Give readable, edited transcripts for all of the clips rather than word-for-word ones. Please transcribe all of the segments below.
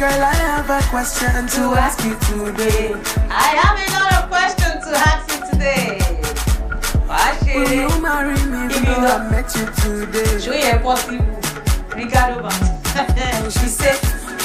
Girl, I have a question to ask you today. I have a lot of questions to ask you today. Wàá ṣe Will you marry me If even you though I met you today? Ṣó yẹ possible? Ricardo ba. She said,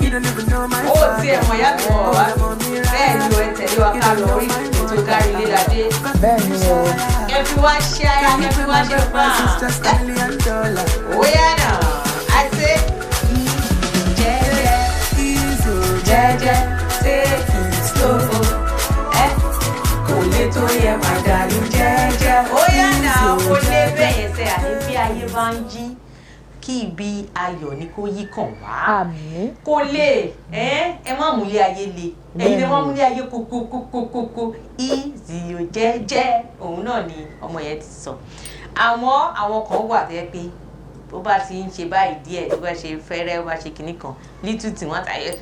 you don't even know my Ó tiẹ̀ mọ̀ yá mi wọ̀ wá. father. Bẹ́ẹ̀ ni o, ẹ tẹ̀lé wa ká lọ orí ètò Kárí Ilé Ládé. Bẹ́ẹ̀ ni o. Kẹ́ fi wá ṣe ara, kẹ́ fi wá ṣe fà. It's just $1 million. Ó yá náà, I say jẹ́jẹ́. Easy, oh, Jẹ́jẹ́, take it slow. Ẹ kò lè tó yẹ, my darling, jẹ́jẹ́. Ó yá náà, kò lè bẹ́yẹn sẹ́. Àní bí ayé bá ń yí, kí ibi ayọ̀ ni kó yí kàn wá. Àmín. Kò lè ẹ má múlé ayé le, ẹ̀yin lè má múlé ayé kókókókókó. Easy o, jẹ́jẹ́, òun náà ni ọmọ yẹn ti sọ. Àmọ́ àwọn kan wà tó yẹ pé bó bá ti ń ṣe báyìí díẹ̀, tó bá ṣe fẹ́rẹ́, bó bá ṣe kinní kan, little tí wọ́n tàyẹ,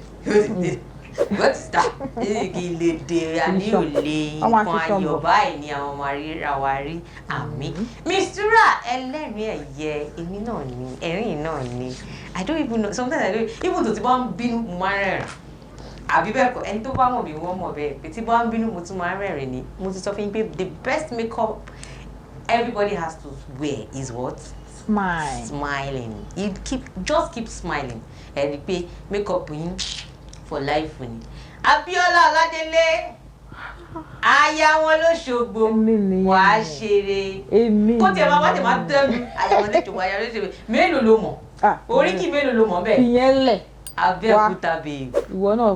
what is that? Kí lè dé àní ò lè Wọ́n máa nǹkan fi ayọ̀ ṣọ̀bọ̀. Báyìí ni àwọn ọmọ àríra wa rí. Àmì Mistura ẹlẹ́rìn ẹ̀yẹ, èmi náà ni ẹ̀rín náà ni. I don't even know, sometimes I don't even, tó ti bá ń bínú, mo máa ń rẹ́rìn, àbí bẹ́ẹ̀ kọ́? Ẹni tó bá mọ̀ mí, wọ́n mọ̀ bẹ́ẹ̀ pé tí bá ń bínú, mo tún máa ń rẹ́rìn ni. Mo ti sọ fún yín pé the best makeup everybody has to wear is what? Smile. Smiling. You keep, just keep smiling. Ẹ rí i pé makeup yín for life ni. Abíọ́lá Ọládélé, aya wọn lóṣogbo. Èmi nìyẹn. Wàá ṣeré. Èmi. Kó tiẹ̀ máa wá tẹ̀ máa tẹ́ mi, aya wọn lóṣogbo, aya wọn lóṣogbo. Mélòó ló mọ̀? Ah, Oríkì mélòó ló mọ̀ bẹ́ẹ̀? Ìyẹn lẹ̀. Abẹ́òkúta babe. Ìwọ náà,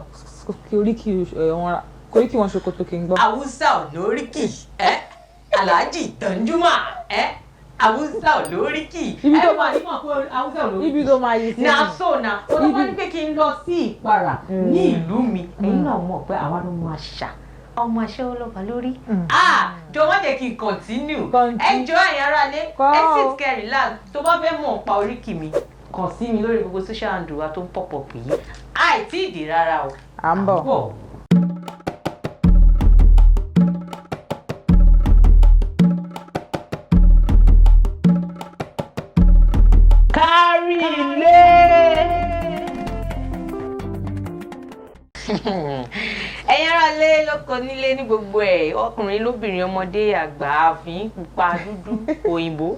kí oríkì wọn, oríkì wọn ṣòkòtò kí n gbọ́. Awúsá ò lóríkì ẹ, Alhaji Danjuma ẹ, Awúsá ò lóríkì. Ibi tó ẹ máa ní mọ̀ pé Awúsá ò lóríkì. Ibi tó máa yí sí. Na so na ó tó bá Ibi- ní pé kí n lọ sí Ìpara ní ìlú mi, ẹ̀yin náà mọ̀ pé àwa ló mọ àṣà ọmọ aṣẹ́wó lọ́ba lórí. Ah, jọ má jẹ́ kí n continue. Continue. Ẹ jọ, ẹ̀yin ará lé, Kọ́ ẹ o. sit, kẹ́ relax. Tó bá fẹ́ mọ̀ pa oríkì mi, kàn sí mi lórí gbogbo social handle wa tó ń pop up yìí. Àìtí ìdè rárá o. À ń bọ̀. Bọ̀. Kárí ilé. Ẹ̀yin ará lé, lóko, nílé, ní gbogbo ẹ̀, ọkùnrin, lóbìnrin, ọmọdé, àgbà, àfin, pupa, dúdú, òyìnbó,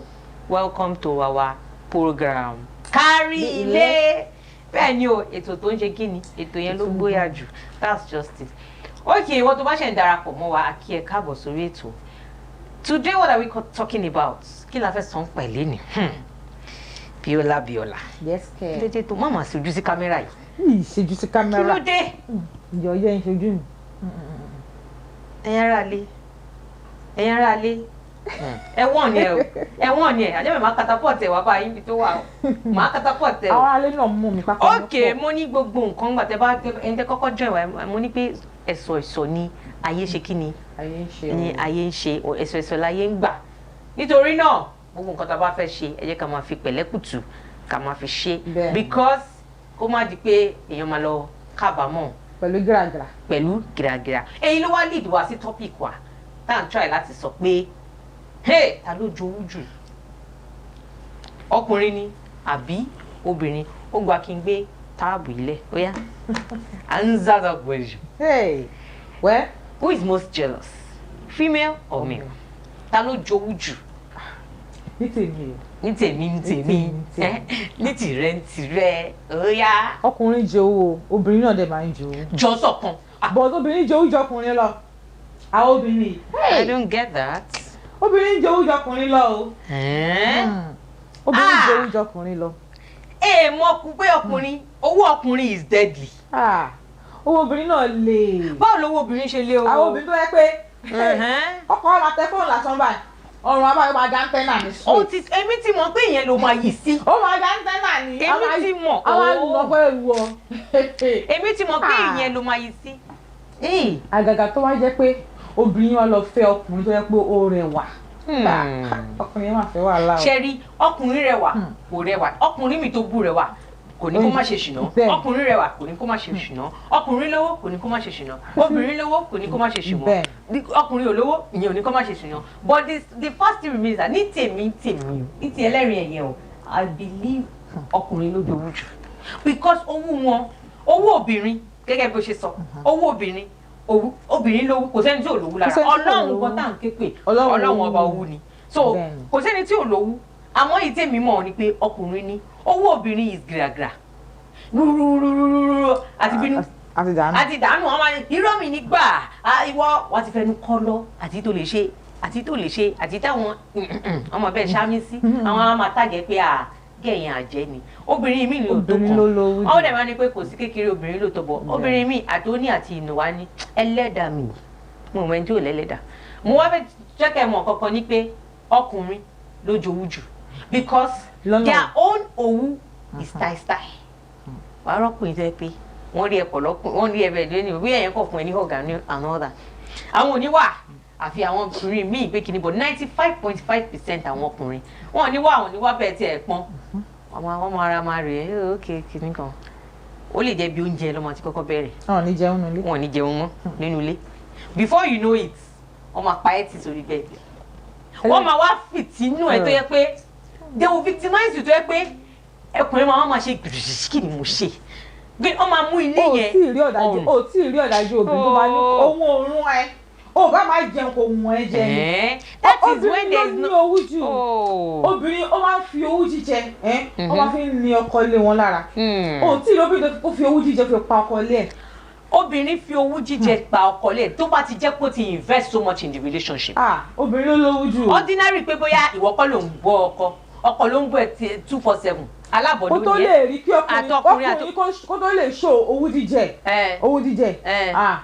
welcome to our program Kárí Ilé. Bẹ́ẹ̀ ni o, ètò tó ń ṣe kí ni, ètò yẹn ló gbóyà jù. That's just it. Ok, ìwọ tó bá ṣe ń darapọ̀ mọ́ wa, a kí ẹ káàbọ̀ sórí ètò. Today, what are we talking about? Kí la fẹ́ sọ ń pẹ̀lẹ́ ni? Bíọ́lá, Bíọ́lá. Yes Kí ló kẹ́. dé tó má máa ṣojú sí kámẹ́rà yìí? Mi ì ṣojú sí Kí kámẹ́rà. ló dé? Ìyọ̀ yẹ́ ń ṣojú mi. Ẹ̀yin ará ilé, ẹ̀yin ará ilé, ẹ̀wọ̀n ni ẹ o, ẹ̀wọ̀n ni ẹ. Àjẹmọ̀ máa catapult ẹ̀ wá bá yín bí tó wà o, máa catapult ẹ o. Àwọn alẹ́ náà mú mi pápá. Ok, mo ní gbogbo nǹkan gbà tẹ bá ẹni tẹ kọ́kọ́ join wa, mo ní pé ẹ̀sọ̀ ẹ̀sọ̀ ni ayé ṣe kí ni Ayé ń ṣe ni ayé ń ṣe, ẹ̀sọ̀ ẹ̀sọ̀ láyé ń gbà. Nítorí náà, gbogbo nǹkan tá a bá fẹ́ ṣe, ẹ jẹ́ ká máa fi pẹ̀lẹ́kùtù ká máa fi ṣe, because kó má di pé èèyàn máa lọ kábàámọ̀. Pẹ̀lú gíragìrà. Pẹ̀lú gìràgìrà. Èyí ló wá lead wá sí topic wa tá à ń try láti sọ pé, hey, ta ló jowú jù, ọkùnrin ni àbí obìnrin? Ó gba kí n gbé táàbù ilẹ̀. Ó yá, answer that question. Hey, well. Who is most jealous, female or male? Ta ló jowú jù? Ní tèmi o. Ní tèmi, ní tèmi. Ní tèmi. Ní tìrẹ, ní tìrẹ, ó yá. Ọkùnrin jowú o, obìnrin náà dẹ̀ máa ń jowú. Jọ sọ̀kan. Ah, But obìnrin jowú ju ọkùnrin lọ. Àwọn obìnrin. I don't get that. Obìnrin jowú ju ọkùnrin lọ o. Eh? Obìnrin Ah. jowú ju ọkùnrin lọ. Ẹ mọ̀ kú pé ọkùnrin, owó ọkùnrin is deadly. Ah, owó obìnrin náà le. Báwo lowó obìnrin ṣe lé o? Àwọn obìnrin tó yẹ pé ọkọ ọ̀la tẹ fóònù lásán báyìí, ọrùn abáyọ máa dá antenna ní Ó straight. ti, èmi ti mọ̀ pé ìyẹn ló máa yí sí. Ó máa dá antenna ní. Èmi ti mọ̀. A máa Oh. lọ pẹ́ wọ. Èmi ti mọ̀ pé Ah. ìyẹn ló máa yí sí. Ee. Àgàgà tó wá jẹ́ pé obìnrin wa lọ fẹ́ ọkùnrin tó yẹ pé ó rẹwà. Ọkùnrin yẹn máa fẹ́ wàhálà o. Ṣe rí, ọkùnrin rẹwà, kò rẹwà, ọkùnrin mi tó bú rẹwà kò ní kó má ṣe ṣìnà. Ọkùnrin rẹwà kò ní kó má ṣe ṣìnà. Ọkùnrin lówó kò ní kó má ṣe ṣìnà. Obìnrin lówó kò ní kó má ṣe ṣìnà. Ọkùnrin ò lówó, ìyẹn ò ní kó má ṣe ṣìnà. But the first thing remains that ní tèmi tèmi o, ní ti ẹlẹ́rìí ẹ̀yẹ o, I believe ọkùnrin ló jowú jù, because owó wọn Owú obìnrin, gẹ́gẹ́ bí o ṣe sọ, owú obìnrin, owú obìnrin lówú, kò sẹ́ni tí ò lówú lára. Kò sẹ́ni tí kò Ọlọ́run lówú. kan tá à ń ké pè, Ọlọ́run Ọlọ́run lówú. ọba owú ni. So kò sẹ́ni tí ò lówú, àmọ́ èyí tèmi mọ̀ ni pé ọkùnrin ní owú obìnrin is gìràgìrà rúrúrúrúrú àti bínú àti dànù. Àti dànù. Wọn máa ní irọ́ mi nígbà ìwọ wọn ti fẹnu kọ́ lọ, àti tó lè ṣe, àti tó lè ṣe, àti táwọn ọmọ bẹ́ẹ̀ ṣámi sí, àwọn á máa tàgẹ́ pé à gẹ̀yìn àjẹ́ ni obìnrin mi ló tó Obìnrin kàn ló lówó jù. Ọ̀hún dẹ̀ máa ní pé kò sí kékeré obìnrin ló tó bọ̀. Obìnrin mi àti àti ìnùwá ní ẹlẹ́dàá mi, mo mọ ẹni tí ò lẹ́lẹ́dàá. Mo wá fẹ́ jẹ́ kẹ́ mọ̀ kankan ní pé ọkùnrin ló jowú jù because Lọ́nà their own owú is style style. Wàá rọ́kùnrin tó yẹ pé wọ́n rí ẹ̀pọ̀ lọ́kùnrin, wọ́n rí ẹ̀bẹ̀ lónìí bí ẹ̀yẹn kọ̀ fún ẹ ní ọ̀gá ní another. Àwọn ò ní wà, àfi àwọn obìnrin míì pé kìíní bọ̀, 95.5% àwọn ọkùnrin wọn ò ní wà, àwọn ò ní wà bẹ́ẹ̀ tí ẹ̀ pọ́n ọmọ ọmọ ara máa rè é. Ókè, kìíní kan, ó lè jẹ́ bí oúnjẹ lọ́mọ tí kọ́kọ́ bẹ̀rẹ̀. Wọn ò ní jẹun nílé. Wọn ò ní jẹun mọ́ nínú ilé. Before you know it, wọ́n máa pa ẹ́ tì sórí bẹ́ẹ̀, wọ́n máa wá fìtínú ẹ̀ tó yẹ pé they will victimize you, tó yẹ pé ẹkùnrin máa ṣe gbìrìsì, kí ni mo ṣe? Wọ́n máa mú ilé O yẹn tí ì rí ọ̀dájú ọrùn. O tí ì rí ọ̀dájú obìnrin tó bá ní Oh. ohun òórùn ẹ, o bá máa jẹun, kò wùn ẹ jẹ ni. That is when Obìnrin there ló is ní no owú jù. Oh. Obìnrin, ó máa ń fi owú jíjẹ ẹ, ó máa fi ń ní ọkọ ilé wọn lára. O tí ì rí obìnrin tó fi owú jíjẹ fi pa ọkọ ilé ẹ. Obìnrin fi owú jíjẹ pa ọkọ lẹ̀ tó bá ti jẹ́ pé ó ti invest so much in the relationship. Ah, obìnrin ló lówú jù o. Ordinary pé bóyá ìwọ kọ́ ló ń bọ́ ọkọ, ọkọ ló ń bọ́ ẹ 247 Kó alábọ̀dé tó ni ẹ. lè rí kí ọkùnrin Àtọkùnrin ọkùnrin kó tó lè ṣó owú jíjẹ, owú jíjẹ, ah,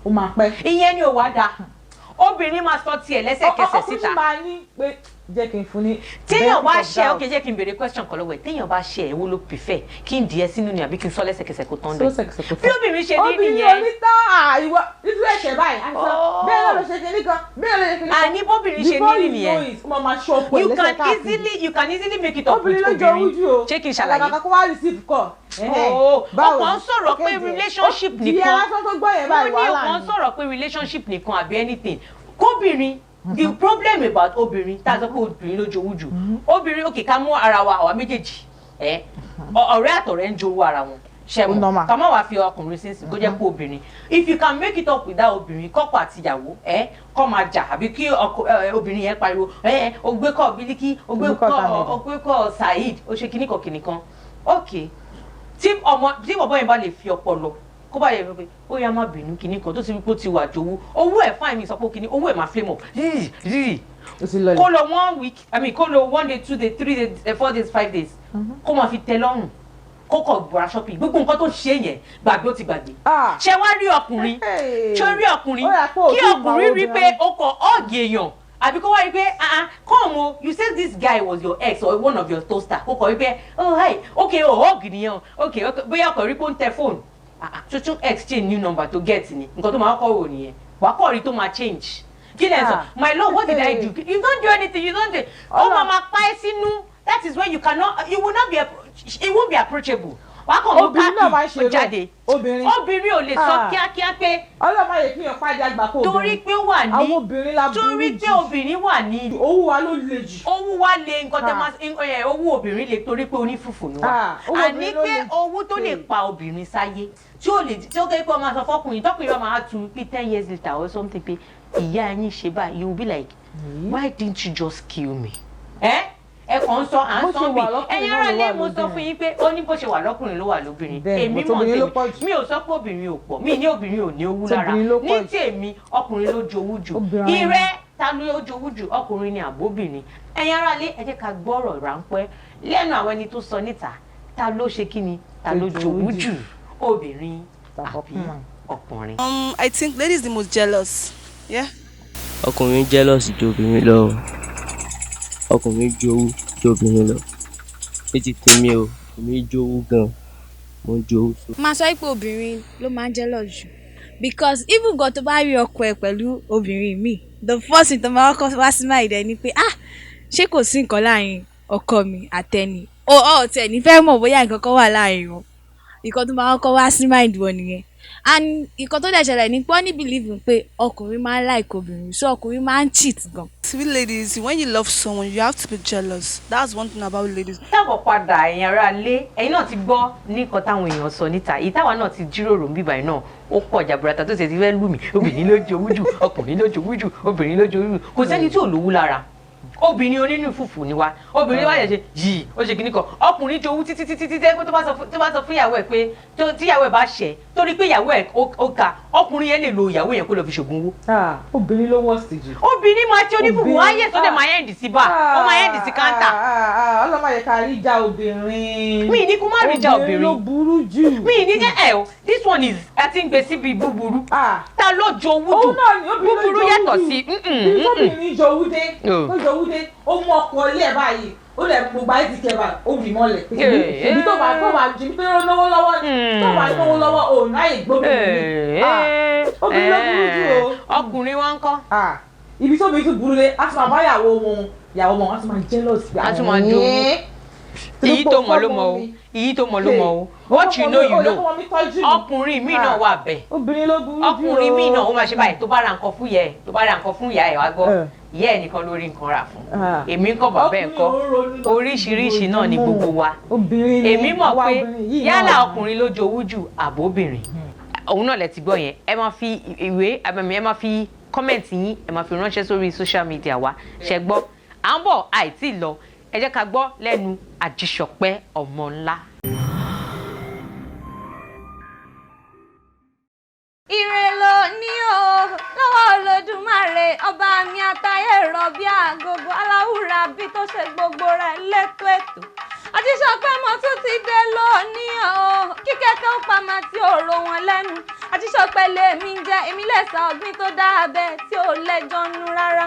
ó máa pẹ́. Ìyẹn ni ò wá dáa. Obìnrin máa sọ tiẹ̀ lẹ́sẹ̀kẹsẹ̀ Ọkùnrin síta. sì máa ní pé jẹ́ kí n fún ní Téèyàn bá benefit of ṣe doubt. Ok, jẹ́ kí n béèrè question kan lọ́wọ́ ẹ̀. Téèyàn bá ṣe ẹ̀, wo ló prefer, kí n dìé sínú ni àbí kí n sọ lẹ́sẹ̀kẹsẹ̀ kó tán Sọ bẹ́ẹ̀? lẹ́sẹ̀kẹsẹ̀ kó Bí tán. obìnrin ṣe ní Obìnrin nìyẹn. onítàn àìwọ nítorí ẹ̀ṣẹ̀ báyìí àti sọ Oh. bẹ́ẹ̀ náà ló ṣe kinní kan, bẹ́ẹ̀ ló ṣe kinní kan. Àní bóbìnrin ṣe Before ní you know nìyẹn. it, ó máa máa ṣọ́ ọkọ ẹ̀ You lẹ́sẹ̀ can káàkiri. easily you can easily make it up with Obìnrin ló jọ obìnrin. ojú o. Ṣé kí n ṣàlàyé? Àgàgà kó wá receive call. Oh, Báwo ọkàn ń sọ̀rọ̀ pé Kéde. relationship Ìyá nìkan. lásán tó gbọ́ yẹn Mo báyìí, ní wàhálà ọkàn ni. sọ̀rọ̀ pé relationship nìkan àbí anything kóbìnrin. The problem about obìnrin tá a sọ pé obìnrin ló jowú jù, obìnrin, òkè, ká mú ara wa, àwa méjèèjì ẹ, ọ̀rẹ́ àtọ̀rẹ́ ń jowú ara wọn ṣe Ó mọ̀ normal. ká má wàá fi ọkùnrin sí sí kó jẹ́ pé obìnrin, if you can make it up with that obìnrin, kọ́kọ́ àtìyàwó ẹ kọ́ máa jà àbí kí ọkọ ẹ, obìnrin yẹn pariwo ẹ, o gbé kọ́ Bílíkì, o gbé O gbé kọ́ kọ́ Tàmẹ̀dù. O gbé kọ́ Saheed, o ṣe kíníkan kíníkan. Ok, tí ọmọ tí bọ̀bọ́ yẹn bá lè fi ọpọlọ kó bá yẹ pé ó yá, má bínú, kíní kan tó ti rí pé ó ti wà jowú, owó ẹ̀ fine, mi sọ pé kíní owó ẹ̀ máa flame up rírì rírì. Ó ti lọlẹ̀. Kó lọ one week, I mean, kó lọ one day, 2 days, 3 days, 4 days, 5 days, kó máa fi tẹ́ lọ́rùn, kó kọ̀ gbọ́ra shopping, gbogbo nǹkan tó ṣe yẹn, gbàgbé, ó ti gbàgbé. Ah. Ṣé wá rí ọkùnrin? Hey. Ṣé rí ọkùnrin? Ó yà pé Kí òtún ìmọ̀ ọkùnrin rí pé obìnrin. ó kọ ọ́ọ̀gì èèyàn àbí kó wá rí pé, ah ah, come o, you say this guy was your ex or one of your toaster, kó kọ wípé, oh hi, okay o, hug nìyẹn o, okay, bóyá ọkọ rí pé ó ń tẹ fóònù, ah ah, tuntun exchange new number to get ni nǹkan tó máa kọ́ wò nìyẹn. Wàá kọ́ rí tó máa change. Kí lẹ̀ sọ? Ah. My love, what did I do? You don't do anything, you don't do. Ó máa pa ẹ́ sínú. That is when you cannot, you will not be, it won't be approachable. Wàá kàn mú Obìnrin náà máa ń káàkiri ṣe jáde. bẹ́ẹ̀. Obìnrin. Obìnrin ò lè sọ Ah. kíákíá pé Ọlọ́run má yẹ kí èèyàn pàdé àgbà kó torí obìnrin. pé ó wà ní Àwọn obìnrin la burú torí pé jù. obìnrin wà ní Owó wa ló le jù. Owó wa le nǹkan tẹ Ah. máa owó obìnrin le torí pé onífùfù ni wa. Ah, owó Àní obìnrin ló pé le jù. owó tó lè pa obìnrin sáyé tí ó lè tí ó kẹ́ pé ọmọ sọ fọkùnrin tọkùnrin bá máa tu pé 10 years later or something pé ìyá yín ṣe báyìí, you will be like, why didn't you just kill me? Ẹ ẹ kàn ń sọ à ń Bó sọ ṣe bí wà lọ́kùnrin ẹ̀yin náà ará ló lé wà mo sọ lóbìnrin. fún yín pé ó ní bó ṣe wà lọ́kùnrin ló wà lóbìnrin. Bẹ́ẹ̀ni, Èmi but mọ̀ obìnrin ló tèmi pọ̀ jù. Mi ò sọ pé obìnrin ò pọ̀, mi ní obìnrin ò ní owú lára. Tóbìnrin ló Ní pọ̀ jù. tèmi, ọkùnrin ló jowú jù. Obìnrin. Ìrẹ́ ta ló jowú jù, ọkùnrin ni àbóbìnrin? Ẹ̀yin ará lé, ẹ jẹ́ ká gbọ́rọ̀ ráńpẹ́ lẹ́nu àwọn ẹni tó sọ níta. Ta ló ṣe kí ni, ta ló Tó jowú jowú jù, jù? obìnrin àbí Tàbọ́kùnrin. ọkùnrin? I think ladies the most jealous. Yeah. Ọkùnrin jealous ju obìnrin lọ o. Ọkùnrin jowú ju obìnrin lọ. Ní ti tèmi o, èmi jowú gan, mo ń jowú so. Máa sọ pé obìnrin ló máa ń jealous jù because even gan tó bá rí ọkọ ẹ pẹ̀lú obìnrin míì, the first thing tó máa kọ́kọ́ wá sí mind ẹ ni pé, ah, ṣé kò sí nǹkan láàrin ọkọ mi àtẹni o? Ọ tẹ̀ ní fẹ́ mọ̀ bóyá nǹkan kan wà láàrin wọn. Nǹkan tó máa kọ́kọ́ wá sí mind wọn nìyẹn. And nǹkan tó dẹ̀ ṣẹlẹ̀ ni pé wọ́n ní believe pé ọkùnrin máa ń like obìnrin, so ọkùnrin máa ń cheat gan. We ladies, when you love someone, you have to be jealous. That's one thing about ladies. Tábọ̀ padà, ẹ̀yin ará lé, ẹ̀yin náà ti gbọ́ nǹkan táwọn èèyàn sọ níta, èyí táwa náà ti jíròrò bíbá yìí náà, ó pọ̀ jaburata tó ṣe ti fẹ́ lù mí. Obìnrin ló jowú jù, ọkùnrin ló jowú jù, obìnrin ló jowú jù. Kò sẹ́ni tí ò lówú lára. Obìnrin onínú fùfù ni wa. Obìnrin wá ṣe yìí, ó ṣe kíní kan. Ọkùnrin jowú títí títí títí pé tó bá sọ fún ìyàwó ẹ̀ pé tíyàwó ẹ̀ bá ṣẹ̀, torí pé ìyàwó ẹ̀ ó ga, ọkùnrin yẹn lè lo ìyàwó yẹn kó lọ fi ṣògùn owó. Ah, obìnrin ló worst jù. Obìnrin máa tí onífùfù Obìnrin, wáyé tó dẹ̀ máa end sí bá, ó máa end sí counter. Ọlọ́mọ yẹ ká rí ìjà obìnrin. Mi ní kó má rí ìjà Obìnrin ló obìnrin. burú jù. Mi ní jẹ́ ẹ̀ o, this one is ẹ ti ń gbé síbi búburú. Ta ló jowú jù? Òun náà ni, obìnrin ló Búburú jowú yàtọ̀ jù. sí Bí tóbìnrin jowú dé, Oh. tó jowú dé, ó mú ọkọ ilé ẹ̀ báyìí, ó lẹ̀ gbogbo ayé ti kẹ́ báyìí, ó rì mọ́lẹ̀. Ibi tó bá jù pé ó náwó lọ́wọ́ ni, tó bá náwó lọ́wọ́, ò ráyè gbóbìnrin ni. Ah, obìnrin ló burú jù o. Ọkùnrin wa ń kọ́? Ah, ibi tó obìnrin tún burú dé, á tún máa bá ìyàwó wọn, á tún máa jealous pé Á tún máa jowú. Èyí tó mọ̀ ló mọ̀ o, èyí tó mọ̀ ló mọ̀ o. What you know, you know. Ọkùnrin míì náà wà bẹ́ẹ̀. Obìnrin ló burú jù o. Ọkùnrin míì náà, ó máa ṣe báyìí, tó bá ra nǹkan fún ìyá ẹ̀, tó bá ra nǹkan fún ìyá ẹ̀, wá gbọ́, ìyá ẹ̀ nìkan lórí nǹkan rà fún. Èmi ń kọ́, bàbá ẹ̀ kọ́. Ọkùnrin ò ń ronú lọ sí Oríṣiríṣi náà ni gbogbo wa. Obìnrin ni Èmi mọ̀ àwa pé obìnrin yìí yálà náà. ọkùnrin ló jowú jù àbóbìnrin, òun náà lẹ ti gbọ́ yẹn. Ẹ máa fi ìwé àbẹ̀mí, ẹ máa fi comment yín, ẹ máa fi ránṣẹ́ sórí social media wa. Ṣẹ gbọ́? À ń bọ̀, àìtí lọ. Ẹ jẹ́ ká gbọ́ lẹ́nu Àjíṣọpẹ́ ọmọ ńlá. Ire ló ní o lọ́wọ́ Olódùmarè, ọba mi àtayé rọ̀bí àgógó aláwùrà bí tó ṣe gbogbo rẹ̀ létò ètò. Àjíṣọpẹ́, mo tún ti dé lónìí o. Kíkẹ́kẹ́ ó pa máa tí ò ro wọn lẹ́nu. Àjíṣọpẹ́ lèmi ń jẹ́, èmi lẹ́sà ọ̀gbìn tó dá abẹ́ tí ò lẹ́jọ́ nu rárá.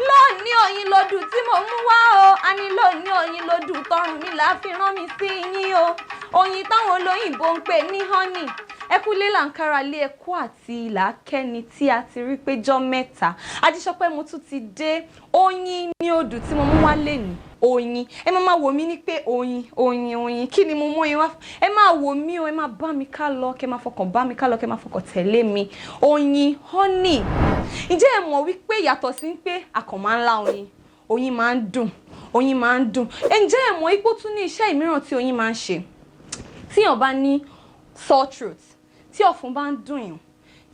Lónìí, oyin lodù tí mo mú wá o. A ní lónìí, oyin lodù tọrùn mi là á fi rán mi sí yín o. Oyin táwọn olóyìnbó ń pè ní honey. Ẹkúlé làǹkàrà lé, ẹkú àti ìlàkẹ́ni tí a ti rí péjọ mẹ́ta. Ajíṣọpẹ́, mo tún ti dé. Oyin ní odù tí mo mú wá lénìí. Oyin, ẹ máa wò mí ní pé oyin, oyin, oyin, kí ni mo mú oyin wá fún? Ẹ máa wò mí o, ẹ máa bá mi ká lọ, kẹ máa fọkàn bá mi ká lọ, kẹ máa fọkàn tẹ̀lé mi. Oyin, honey. Ǹjẹ́ ẹ mọ̀ wípé yàtọ̀ sí pé a kàn máa ń lá oyin, oyin máa ń dùn, oyin máa ń dùn, ǹjẹ́ ẹ mọ̀ wípé ó tún ní iṣẹ́ ìmíràn tí oyin máa ń ṣe? Tíyàn bá ní sore throat, tí ọ̀fun bá ń dùn yàn,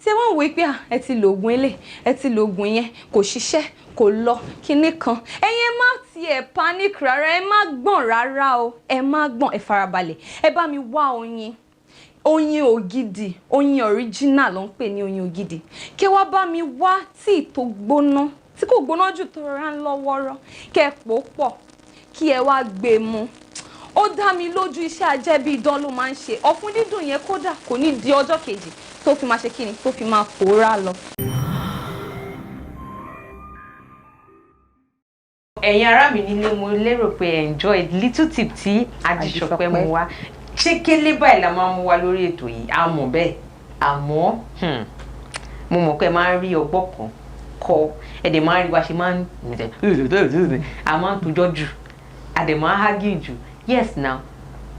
tí ẹ wọ́n wò pé ah, ẹ ti lògùn ilé, ẹ ti lògùn yẹn, kò ṣiṣẹ́, kò lọ kinní kan, ẹ̀yin ẹ má tiẹ̀ panic rárá, ẹ má gbọ̀n rárá o, ẹ má gbọ̀n, ẹ farabalẹ̀, ẹ bá mi wá oyin, oyin ògidì, oyin original ló ń pè ní oyin ògidì. Kí wá bá mi wá tíì tó gbóná, tí kò gbóná jù, tó rọra ń lọ́ wọ́rọ́, kẹ́ ẹ pò ó pọ̀, kí ẹ wá gbé e mu. Ó dá mi lójú, iṣẹ́ ajẹ́bí idán ló máa ń ṣe. Ọ̀fun dídùn yẹn, kódà kò ní di ọjọ́ kejì tó fi máa ṣe kíni, tó fi máa pòórá lọ. Ẹ̀yin ará mi nílé, mo lérò pé ẹ enjoy little tip tí Ajíṣọpẹ́ mú wá. Ṣé kélé báyìí la máa ń mú wá lórí ètò yìí? A mọ̀ bẹ́ẹ̀, àmọ́ mo mọ̀ pé ẹ máa ń rí ọgbọ́n kan kọ́, ẹ dẹ̀ máa ń rí wa ṣe máa ń, a máa ń tojọ́ jù, a dẹ̀ máa ń argue jù. Yes now,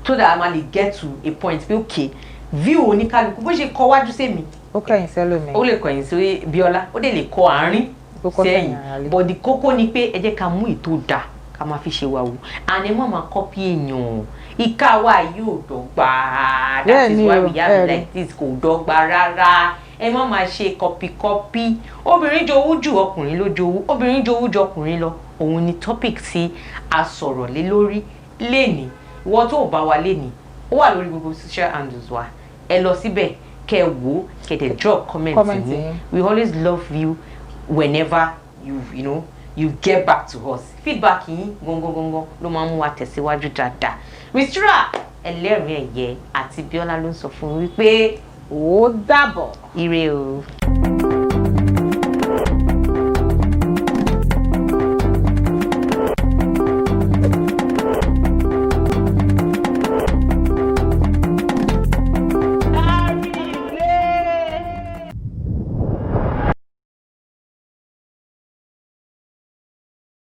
so that a máa lè get to a point pé okay, view oníkálukú bó ṣe kọ wájú sẹ́mi, Ó kẹ́yìn sẹ́lòmíì. ó lè kọ̀yìn sí Bíọ́lá, ó dẹ̀ lè kọ àárín Ó kọ sẹ́yìn. sẹ́yìn ara lé. But the kókó ni pé ẹ jẹ́ ká mú ìtò dà ká máa fi ṣe wa wò, and ẹ má máa copy èèyàn. Ìka wa yóò dọ́gba. That is Bẹ́ẹ̀ni why o, we have it bẹ́ẹ̀ni. like this. Kò dọ́gba rárá. Ẹ má máa ṣe copy copy. Obìnrin jowú jù, ọkùnrin ló jowú, obìnrin jowú ju ọkùnrin lọ, òun ni topic tí a sọ̀rọ̀ lé lórí lénìí. Ìwọ tó ò bá wa lénìí, ó wà lórí gbogbo social handles wa. Ẹ lọ síbẹ̀, kẹ́ ẹ wò ó, kẹ́ ẹ dẹ̀ drop comment Comment yín. yín. We always love you whenever you you know you get back to us. Feedback yín gangan gangan ló máa ń mú wa tẹ̀síwájú dáadáa. Mistura ẹlẹ́rìn ẹ̀yẹ àti Bíọ́lá ló ń sọ fún un wípé Ó dàbọ̀. Ire o.